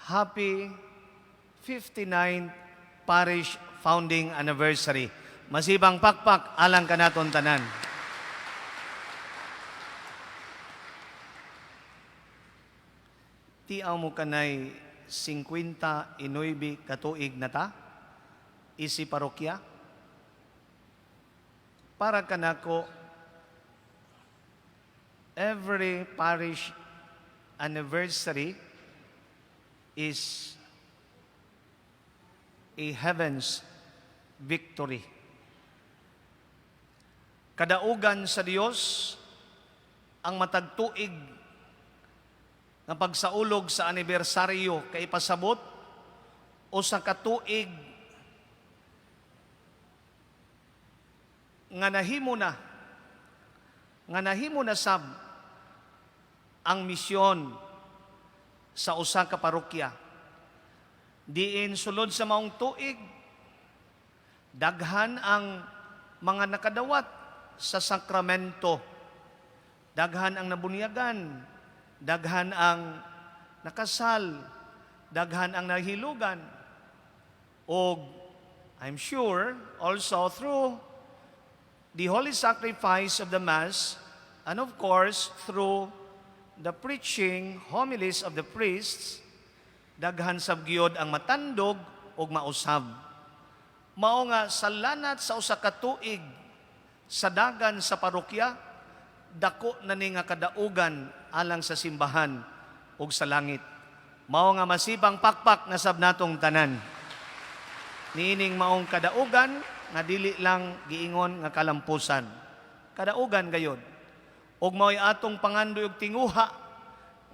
Happy 59th Parish Founding Anniversary. Masibang pakpak alang kanaton tanan. Tiaw mo kanay 59 katuig na ta, isi parokya. Para kanako, every parish anniversary is a heaven's victory. Kadaugan sa Dios ang matag tuig nga pagsaulog sa anibersaryo kay ipasabot o sa katuig nga nahimo na sab ang misyon sa usa ka parokya. Diin sulod sa maong tuig, daghan ang mga nakadawat sa sakramento, daghan ang nabunyagan, daghan ang nakasal, daghan ang nahilugan. Og I'm sure also through the holy sacrifice of the Mass and, of course, through the preaching homilies of the priests, daghan sab gyud ang matandog ug mausab. Mao nga sa lanat sa usa ka tuig sa dagan sa parokya, dako na ni nga kadaugan alang sa simbahan ug sa langit. Mao nga masibang pakpak na sab natong tanan niining maong kadaugan nga dili lang giingon nga kalampusan. Kadaugan gayod. Ug mao'y atong pangandoy og tinguha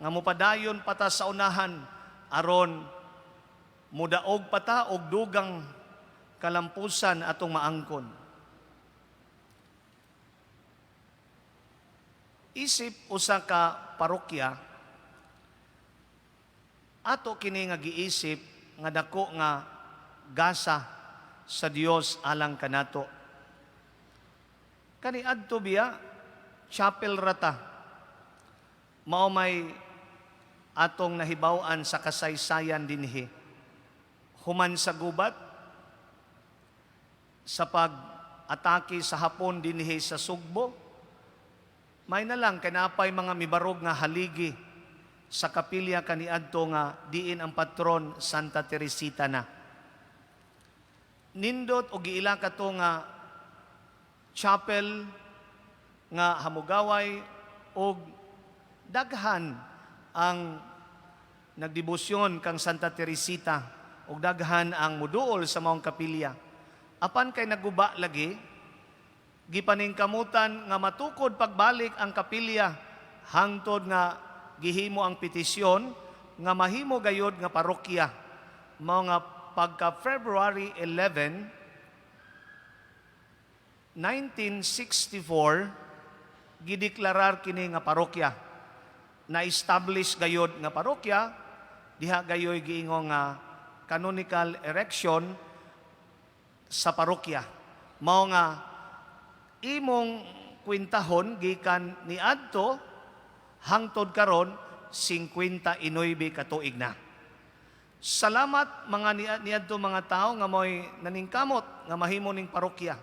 nga mopadayon pa ta sa unahan aron mudaog pa ta og dugang kalampusan atong maangkon. Isip usa ka parokya, ato kini nga giisip nga dako nga gasa sa Dios alang kanato. Kaniadto biya, chapel rata. Mao may atong nahibaw-an sa kasaysayan dinhi. Human sa gubat, sa pag-atake sa Hapon dinhi sa Sugbo, may na lang kanapay mga mibarog nga haligi sa kapilya kaniadto nga diin ang patron Santa Teresita na. Nindot og giila kato nga chapel nga hamugaway og daghan ang nagdebosyon kang Santa Teresita og daghan ang muduol sa maong kapilya. Apan kay naguba lagi, gipaningkamutan nga matukod pagbalik ang kapilya hangtod nga gihimo ang petisyon nga mahimo gayod nga parokya. Mao nga pagka February 11, 1964, gideklarar kini nga parokya. Na-establish gayod nga parokya, diha gayoy giingon nga canonical erection sa parokya. Mao nga imong kwintahon gikan niadto hangtod karon, 59 ka tuig na. Salamat mga niadto mga tao nga mo'y naningkamot nga mahimo ning parokya.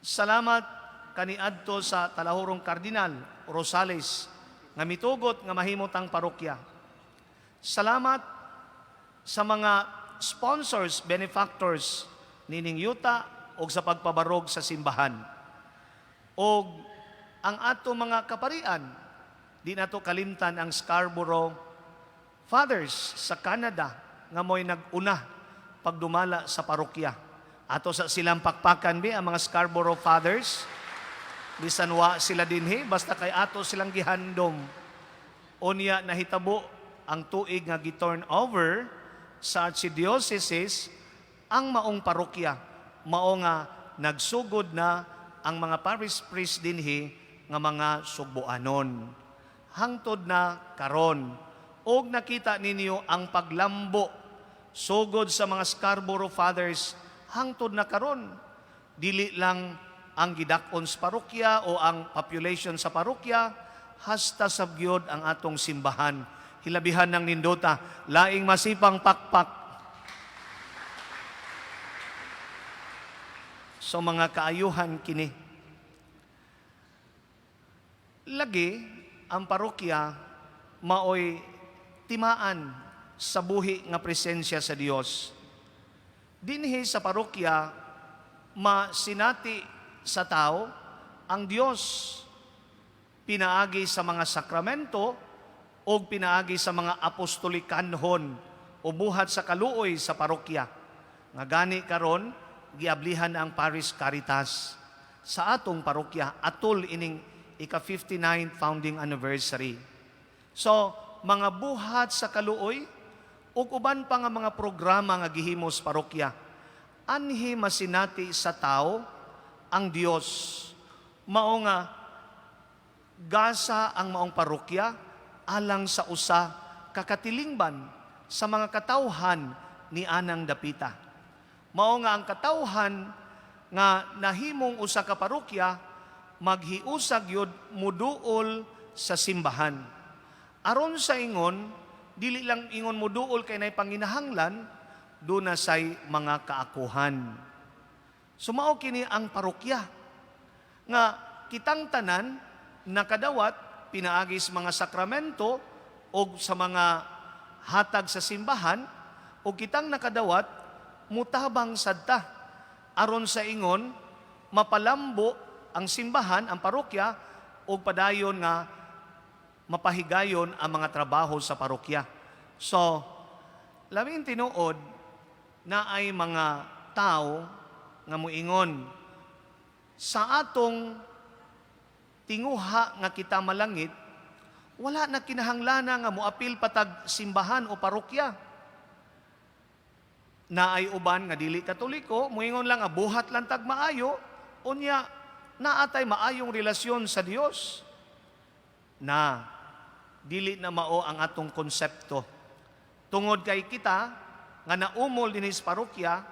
Salamat kaniadto sa Talahurong Kardinal Rosales nga mitugot nga mahimo tang parokya. Salamat sa mga sponsors, benefactors nining yuta og sa pagpabarog sa simbahan. Og ang ato mga kaparian, di nato kalimtan ang Scarborough Fathers sa Canada nga mo'y nag-una pagdumala sa parokya. Ato sa silang pakpakan bi ang mga Scarborough Fathers. Bisan wa sila dinhi, basta kay ato silang gihandom. Unya nahitabo ang tuig nga gi-turn over sa Archdiocese ang maong parokya. Mao nga nagsugod na ang mga parish priest dinhi nga mga Sugboanon. Hangtod na karon. Og nakita ninyo ang paglambo sugod sa mga Scarborough Fathers hangtod na karon. Dili lang ang gidak-on sa parokya o ang population sa parokya, hasta sa gyud ang atong simbahan. Hilabihan ng nindota, laing masipang pakpak. So mga kaayuhan kini. Lagi ang parokya maoy timaan sa buhi nga presensya sa Dios. Dinhi sa parokya masinati sa tao ang Dios pinaagi sa mga sakramento o pinaagi sa mga apostolikanhon o buhat sa kaluoy sa parokya. Nga gani karon giablihan ang Parish Caritas sa atong parokya atol ining ika-59 founding anniversary. So, mga buhat sa kaluoy ug uban pa nga mga programa nga gihimo sa parokya, anhi masinati sa tao ang Dios. Mao nga gasa ang maong parokya alang sa usa ka katilingban sa mga katawhan ni anang dapita. Mao nga ang katawhan nga nahimong usa ka parokya maghiusag yun muduol sa simbahan. Aron sa ingon, dili lang ingon muduol kay nay panginahanglan, duna say mga kaakuhan. Sumao kini ang parokya nga kitang tanan nakadawat pinaagi sa mga sakramento o sa mga hatag sa simbahan, o kitang nakadawat mutabang sadta aron sa ingon mapalambo ang simbahan, ang parokya, o padayon nga mapahigayon ang mga trabaho sa parokya. So, labing tinuod na ay mga tao nga muingon sa atong tinguha nga kita malangit, wala na kinahanglana nga moapil patag simbahan o parokya. Na ay uban nga dili Katoliko, muingon lang nga buhat lang tag maayo, unya naatay maayong relasyon sa Dios. Na dili na mao ang atong konsepto. Tungod kay kita nga naumol dinhi sa parokya,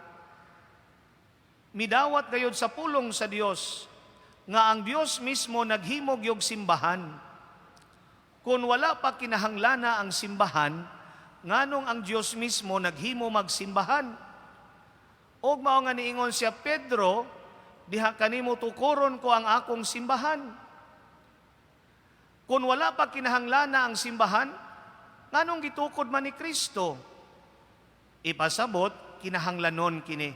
midawat gayod sa pulong sa Dios nga ang Dios mismo naghimog yung simbahan. Kung wala pa kinahanglana ang simbahan, nganong ang Dios mismo naghimo magsimbahan? Og mao nga niingon siya Pedro, "Diha kanimo tukuron ko ang akong simbahan." Kung wala pa kinahanglana ang simbahan, nganong gitukod man ni Kristo? Ipasabot, kinahanglanon kini.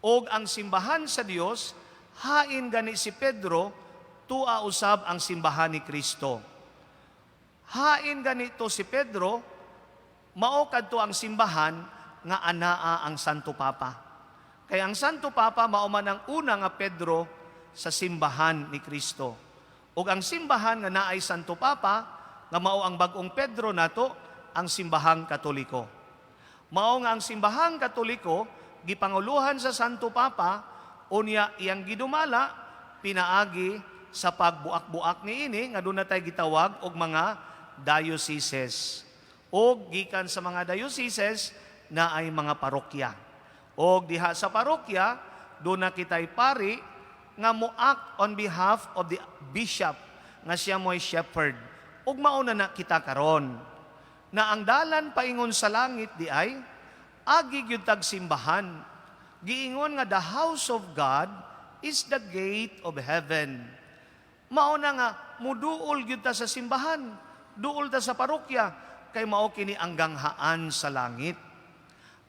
Og ang simbahan sa Dios, hain gani si Pedro, tua usab ang simbahan ni Kristo. Hain ganito si Pedro, mao kadto ang simbahan nga anaa ang Santo Papa. Kaya ang Santo Papa mao man ang una nga Pedro sa simbahan ni Kristo. Ug ang simbahan nga naay Santo Papa nga mao ang bag-ong Pedro nato, ang Simbahang Katoliko. Mao nga ang Simbahang Katoliko gipanguluhan sa Santo Papa, unya iyang gidumala pinaagi sa pagbuak-buak niini nga doon na tayo gitawag og mga dioceses. Og gikan sa mga dioceses na ay mga parokya. Og diha sa parokya, doon na kita'y pari nga mo-act on behalf of the bishop nga siya mo'y shepherd. Ug mauna na kita karon na ang dalan paingon sa langit di ay agi gyud tag simbahan. Giingon nga the house of God is the gate of heaven. Mao na nga muduol gyud ta sa simbahan, duol ta sa parokya kay mao kini ang ganghaan sa langit.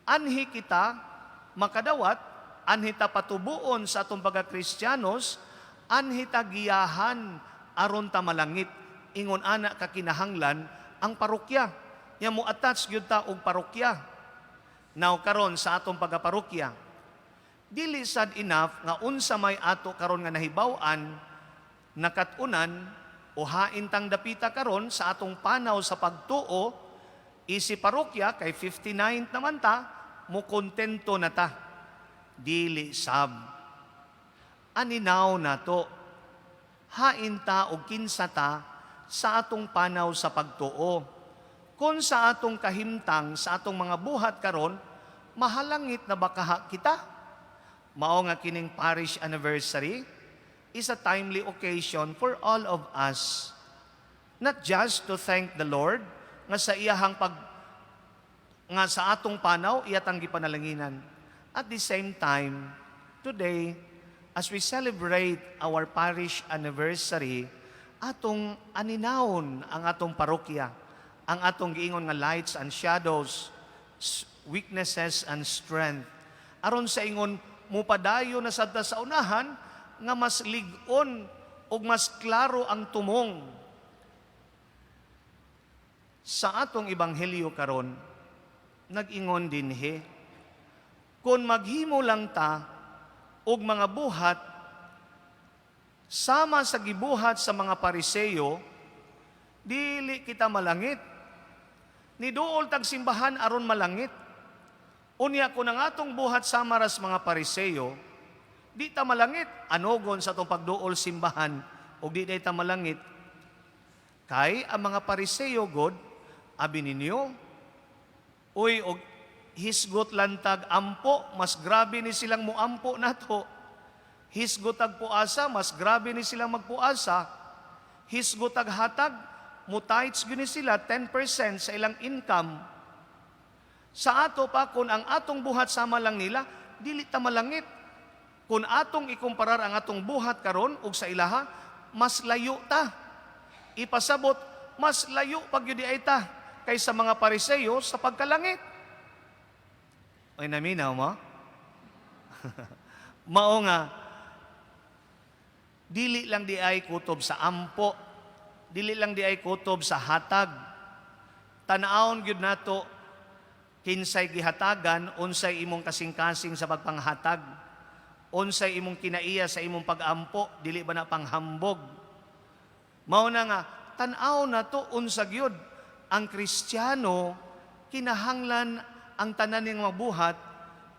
Anhi kita makadawat, anhi ta patubuon sa atong pagka-Kristiyanos, anhi ta giyahan aron ta malangit. Ingon ana ka kinahanglan ang parokya. Ya mo attach gyud ta og parokya. Now karon sa atong pagkaparokya, dili sad enough nga unsa may ato karon nga nahibaw-an, nakat-unan o hain tang dapita karon sa atong panaw sa pagtuo isi parokya kay 59 naman ta, mo kontento na ta. Dili sab. Aninaw nato, hain ta og kinsa ta sa atong panaw sa pagtuo. Kung sa atong kahimtang, sa atong mga buhat karon, mahalangit na ba kaha kita? Mao nga kining parish anniversary is a timely occasion for all of us. Not just to thank the Lord nga sa iyahang pag nga sa atong panaw iyatang gipanalanginan. At the same time, today, as we celebrate our parish anniversary, atong aninawon ang atong parokya, ang atong giingon nga lights and shadows, weaknesses and strength. Aron sa ingon mupadayon na sad ta sa unahan nga mas lig-on ug mas klaro ang tumong. Sa atong ebanghelyo karon, nag-ingon dinhi, kung maghimo lang ta og mga buhat sama sa gibuhat sa mga Pariseyo, dili kita malangit. Niduol tag simbahan aron malangit. Unya kung ang atong buhat sama ras mga Pariseyo, di ta malangit. Anugon sa atong pagduol simbahan ug di ta malangit? Kay ang mga Pariseyo god, abi ninyo, uy, og hisgot lantag ampo, mas grabe ni silang muampo nato. Hisgot ag puasa, mas grabe ni silang magpuasa. Hisgot ag hatag, mutithes gyud ni sila 10% sa ilang income. Sa ato pa, kung ang atong buhat sama lang nila, dili ta malangit. Kung atong ikumparar ang atong buhat karon ug sa ilaha, mas layo ta. Ipasabot, mas layo pag gyud ay ta kaysa mga Pariseyo sa pagkalangit. Ay, naminaw mo? Mao nga, dili lang di ay kutob sa ampo, dili lang di ay kutob sa hatag. Tan-awon gyud nato kinsay gihatagan, unsay imong kasing-kasing sa pagpanghatag, unsay imong kinaiya sa imong pag-ampo, dili ba na panghambog. Mao na nga, tan-aw na to unsa gyud ang Kristiyano. Kinahanglan ang tanan niyang mabuhat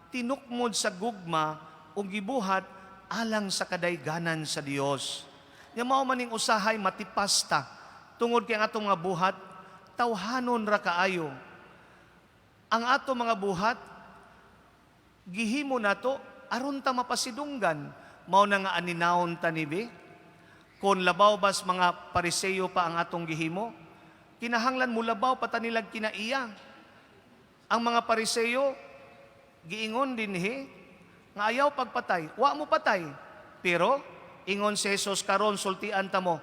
tinukmod sa gugma ug gibuhat alang sa kadayganan sa Dios. Nya mao maning usahay matipas ta tungod kay ang atong mga buhat tawhanon ra kaayo. Ang ato mga buhat gihimo nato aron ta mapasidunggan. Mao na nga aninawon ta ni bi. Kung labaw bas mga Pariseyo pa ang atong gihimo, kinahanglan mo labaw pa ta nilag kinaiya. Ang mga Pariseyo giingon dinhi nga ayaw pagpatay, wa mo patay. Pero ingon si Jesus karon, sultian ta mo.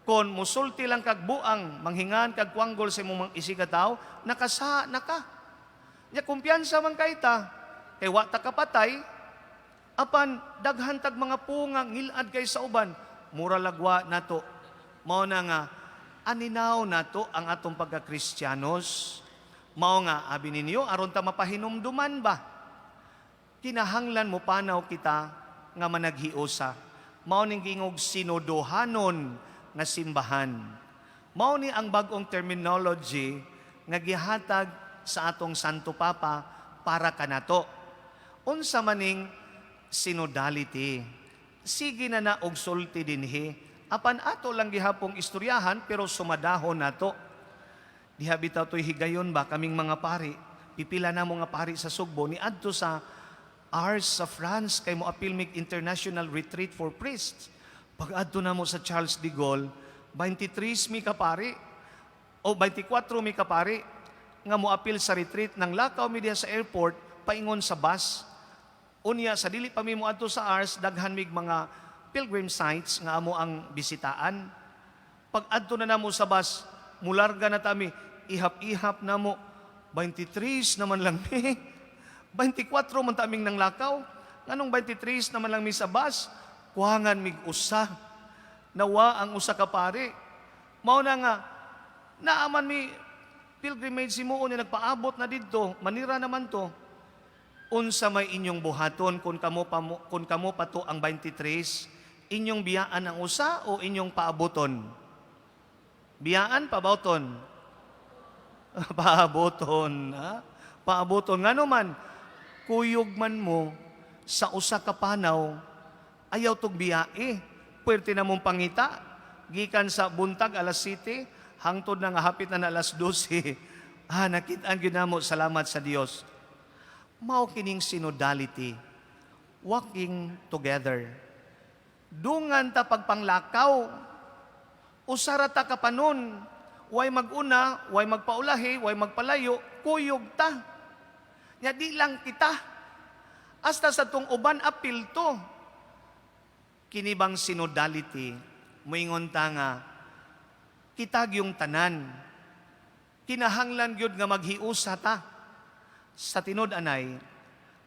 Kon musulti lang kag buang, manghingan kag kwanggol sa imong isigkatawo, nakasa na ka. Nya kumpiyansa man kay ta, kay wa ta kapatay, apan daghan tag mga punga ngilad kay sa uban, mura lagwa nato. Mao na nga aninaw nato ang atong pagkakristiyanos. Mao nga abi ninyo aron ta mapahinumduman ba? Kinahanglan mo panaw kita nga managhiusa. Mao ning giingog sinodohanon nga simbahan. Mao ni ang bag-ong terminology nga gihatag sa atong Santo Papa para kanato. Unsa maning synodality? Sige na na og sulti dinhi. Apan ato lang gihapong istoryahan pero sumadahon nato. Diha bitaw to'y higayon ba kaming mga pari. Pipila na mo nga pari sa Sugbo ni adto sa Ars sa France kay moapil mig International Retreat for Priests. Pag adto na mo sa Charles de Gaulle, 23 mi ka pari o 24 mi ka pari nga moapil sa retreat. Nang lakaw mi diha sa airport paingon sa bus. Unya sa dili pa mi moadto sa Ars, daghan mig mga pilgrim sites nga amo ang bisitaan. Pag adto na namo sa bus, mularga na tami, ihap-ihap namo. 23 naman lang mi. 24 man taming nang lakaw. Nganong 23 naman lang mi sa bus? Kuhangan mig usa. Nawa ang usa ka pari. Mao na nga, naaman mi pilgrimage himuon ni nagpaabot na didto, manira naman to. Unsa may inyong buhaton kung kamo pa to ang 23, inyong biyaan ang usa o inyong paabuton? Biyaan, pabauton? Paabuton, ha? Paabuton. Ngano man, kuyog man mo sa usa ka panaw, ayaw tog biyae. Pwerte na mong pangita. Gikan sa buntag alas 7, hangtod na nga hapit na na alas 12. Ah, nakit-an gyud namo, salamat sa Dios. Mao kining synodality, walking together. Dungan ta pagpanglakaw, usara ta kapanon, Way maguna, way magpaulahi, way magpalayo, kuyog ta. Nya di lang kita. Hasta sa tong uban apil to. Kini bang synodality, moingon ta nga kita gyung tanan. Kinahanglan gyud nga maghiusa ta. Sa tinud anay,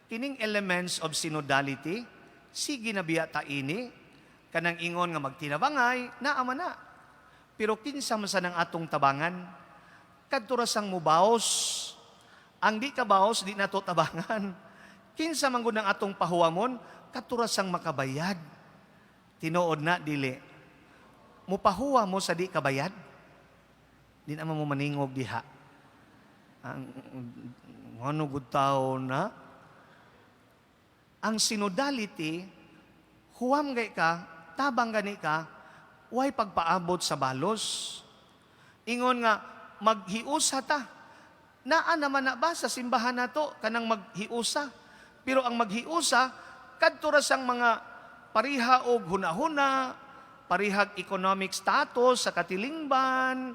kining elements of synodality, sige na biya ta ini, kanang ingon nga magtinabangay, naa man na. Pero kinsa man sa nang atong tabangan? Kadto ra sang mubaos. Ang di ka baos, di nato tabangan. Kinsa man gud ang atong pahuwamon? Kadto ra sang makabayad. Tinuod na dili? Mupahuwa mo sa di kabayad? Di naman mo maningog diha. Ang ano gud tao na? Ang synodality, huwam gay ka, tabang gani ka, way pagpaabot sa balos. Ingon nga, maghiusa ta. Naa naman na ba sa simbahan nato kanang maghiusa? Pero ang maghiusa, kadto ra sang mga pariha og hunahuna, parihag economic status sa katilingban,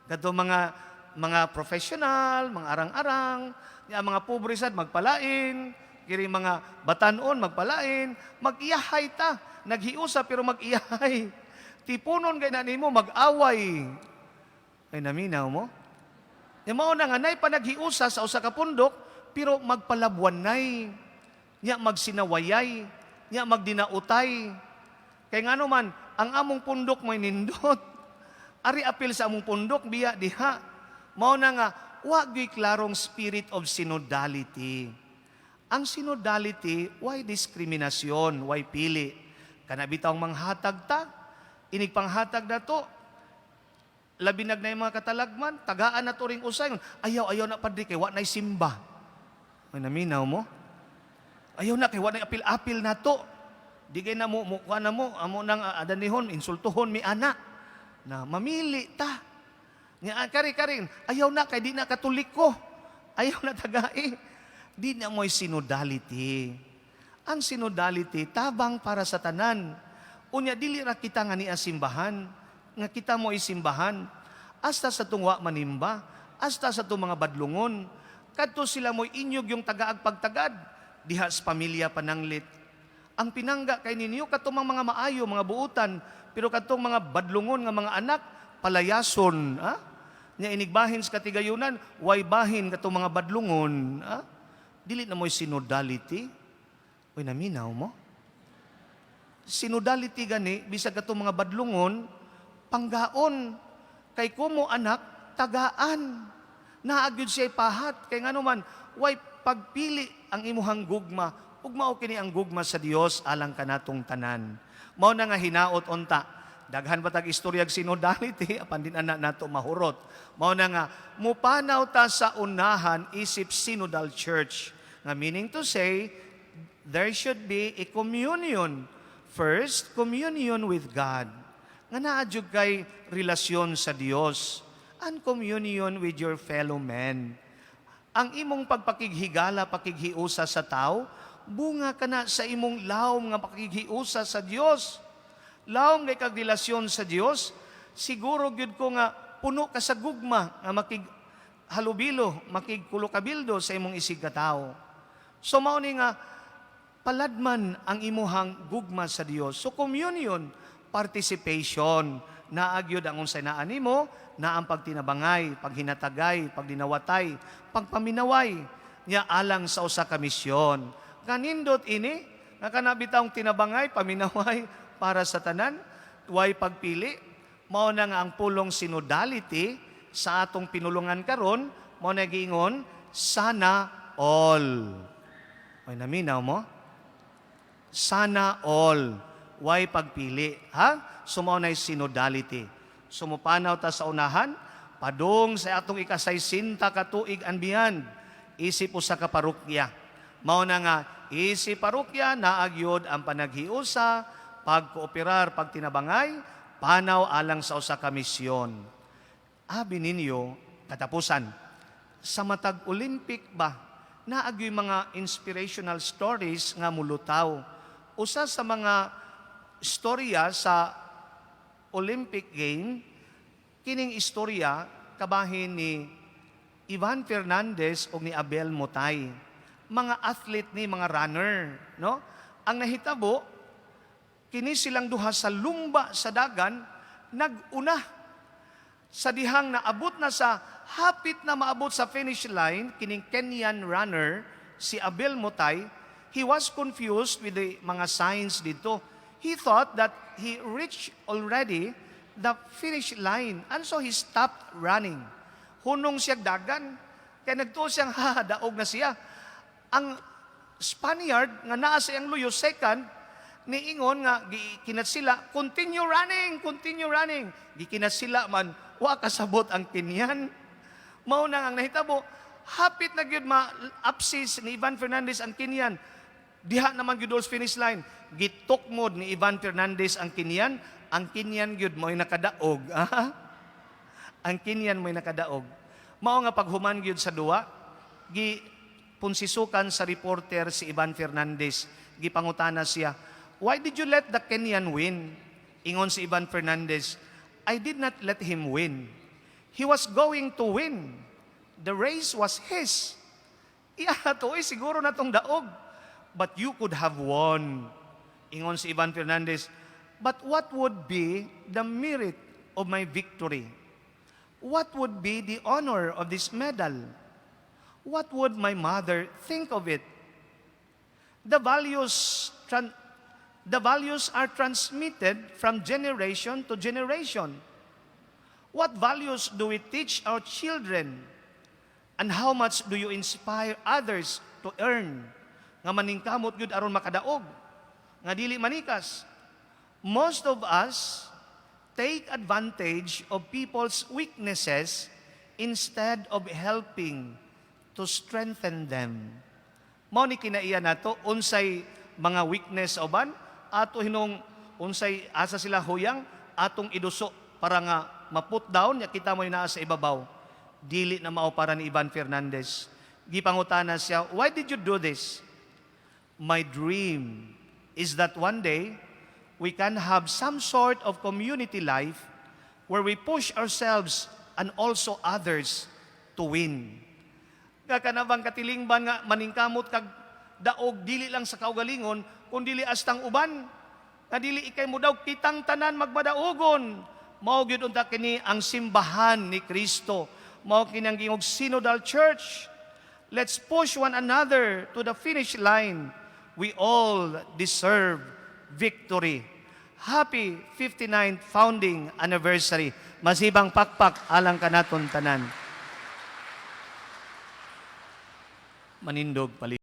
kadto mga professional, mga arang-arang, ya mga pobre sad magpalain, kiri mga batanon magpalain, mag-iyahay ta. Naghiusa pero mag-iyahay. Tipunon kay na nimo mag-away. Ay, naminaw mo? Yung mao na nga nay panaghiusa sa usa ka pundok pero magpalabwanay. Nya magsinawayay, nya magdinautay. Kay ngano man ang among pundok may nindot. Ari apil sa among pundok biya diha. Mao na nga wa gyud klarong spirit of synodality. Ang synodality, why diskriminasyon, why pili? Kana bitawng manghatag ta, inig panghatag nato, labi na yung mga katalagman, tagaan na to ring usay. Ayaw, ayaw na, padre, kay wa na'y simba. May naminaw mo? Ayaw na, kay wa na'y apil-apil na to. Di kay na mo, mukha na mo, amo nang adanihon, insultuhon mi ana. Na mamili ta. Nga, kari, kari, ayaw na, kay di na Katoliko. Ayaw na tagai. Di na mo'y synodality. Ang synodality, tabang para sa tanan. Unya, dili ra kita nga niya simbahan, nga kita mo isimbahan. Hasta sa tungwa manimba, hasta sa itong mga badlungon. Kadto sila mo'y inyog yung tagaag pagtagad, diha sa pamilya pananglit. Ang pinangga kay ninyo, katong mga maayo, mga buutan, pero katong mga badlungon nga mga anak, palayason. Ha? Nya inigbahin sa katigayunan, way bahin katong mga badlungon. Ha? Dili na mo'y synodality. Uy, naminaw mo? Synodality gani, bisag katong mga badlungon, panggaon. Kay kumo anak, tagaan. Naa gyud siya pahat. Kay ngano man, way pagpili ang imuhang gugma. Ug mao kini ang gugma sa Dios alang kanatong tanan. Mao na nga hinaot unta. Daghan pa tag istoryag synodality apan din ana nato mahurot. Mao na nga mupanaw ta sa unahan isip synodal church. Nga meaning to say, there should be a communion. First, communion with God. Nga naa jud kay relasyon sa Dios and communion with your fellow men. Ang imong pagpakighigala, pakighiusa sa tao, bunga ka na sa imong lawom nga pakighiusa sa Dios. Lawom kay kag relasyon sa Dios, siguro gyud ko nga puno ka sa gugma nga makig halubilo, makigkulokabildo sa imong isig ka. So mao ni nga paladman ang imuhang gugma sa Dios. So communion, participation, naa gyud ang unsay naa nimo, na ang pagtinabangay, paghinatagay, pagdinawatay, pagpaminaway niya alang sa usa ka misyon. Kanindot ini nga kana bitawng tinabangay, paminaway para sa tanan, way pagpili, mao na nga ang pulong synodality sa atong pinulungan karon, mao na giingon sana all. Ay, naminaw mo? Sana all. Way pagpili. Ha? So mao na synodality. Sumupanaw ta sa unahan, padung sa atong ikasaysinta ka tuig and beyond, isip usa ka parokya. Mao na nga, isip parokya, naa gyud ang panaghiusa, pagkooperar, pagtinabangay, panaw alang sa usa ka misyon. Abi ninyo, katapusan, sa matag Olympic ba, naa gyoy mga inspirational stories nga mulutaw. Usa sa mga storya sa Olympic game, kining istorya kabahin ni Ivan Fernandez o ni Abel Mutai? Mga athlete ni, mga runner, no? Ang nahitabo, kini silang duha sa lumba sa dagan, naguna sa dihang naabot na sa hapit na maabot sa finish line kining Kenyan runner, si Abel Mutai. He was confused with the mga signs dito. He thought that he reached already the finish line and so he stopped running. Hunong siya dagan kay nagtuo siyang hadaog na siya. Ang Spaniard nga naa sa iyang luyo, second, niingon nga gikinat sila, "Continue running, continue running." Gikinat sila man, wa kasabot ang Kenyan. Mao na ang nahitabo, hapit na gyud ma-apsis ni Ivan Fernandez ang Kenyan. Diha naman gyud sa finish line, gitukmod ni Ivan Fernandez ang Kenyan. Ang Kenyan gyud mo'y nakadaog. Ang Kenyan mo'y nakadaog. Mao nga paghuman gyud sa duwa, gi punsisukan sa reporter si Ivan Fernandez. Gipangutana siya, "Why did you let the Kenyan win?" Ingon si Ivan Fernandez, "I did not let him win. He was going to win. The race was his." Iya to, eh, siguro na tong daog. "But you could have won." Ingon si Ivan Fernandez, "But what would be the merit of my victory? What would be the honor of this medal? What would my mother think of it? The values are transmitted from generation to generation. What values do we teach our children? And how much do you inspire others to earn?" Nga maningkamot gyud aron makadaog. Nga dili manikas. "Most of us take advantage of people's weaknesses instead of helping to strengthen them." Mao ni kinaiya nato unsay mga weakness sa uban, ato hinong unsay asa sila huyang, atong iduso para nga ma-put down ya kita mo'y naa sa ibabaw. Dili na mao para ni Ivan Fernandez. Gipangutana siya, "Why did you do this?" "My dream is that one day we can have some sort of community life where we push ourselves and also others to win." Nga kanabang katilingban nga maningkamot kag daog dili lang sa kaugalingon kundi astang uban, nga dili ikay mo daw, kitang tanan magmadaugon. Mao gyud unta kini ang simbahan ni Kristo. Mao kini ang giingog synodal church. Let's push one another to the finish line. We all deserve victory. Happy 59th founding anniversary. Masibang pakpak alang kanaton tanan. Manindog pali.